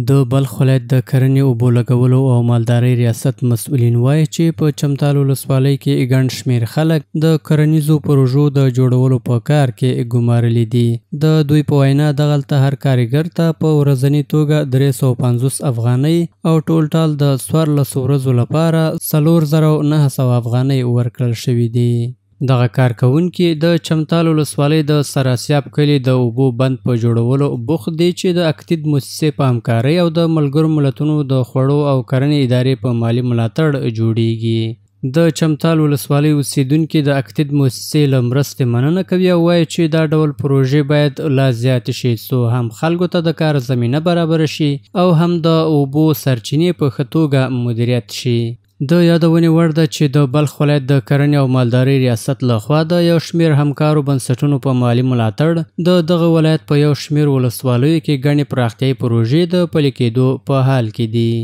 د بلخ ولایت د کرنې، اوبو لګولو او مالدارۍ ریاست مسؤلین وایي چې په چمتال ولسوالۍ کې ګڼ شمېر خلک د کرنیزو پروژو د جوړولو په کار کې ګمارلي دي. د دوی په وینا، دغلته هر کاریګر ته په ورځني توګه 350 افغانۍ او ټولټال د 14 ورځو لپاره 4900 افغانۍ ورکړل شوې دي. دغه کارکوونکي د چمتال ولسوالۍ د سراسیاب کلي د اوبو بند په جوړولو بوخت دي چې د اکتید موسسې په همکارۍ او د ملګرو ملتونو د خوړو او کرنې ادارې په مالي ملاتړ جوړیږي. د چمتال ولسوالۍ اوسېدونکي د اکتید موسسې له مرستې مننه کوي او وایي چې دا ډول پروژې باید لا زیاتې شي، څو هم خلکو ته د کار زمینه برابره شي او هم د اوبو سرچینې په ښه توګه مدیریت شي. د یادونې وړ ده چې د بلخ ولایت د کرنې او مالدارۍ ریاست لخوا د یو شمېر همکارو بنسټونو په مالي ملاتړ د دغه ولایت په یو شمېر ولسوالیو کې ګڼې پراختیایي پروژې د پلي کېدو په حال کې دي.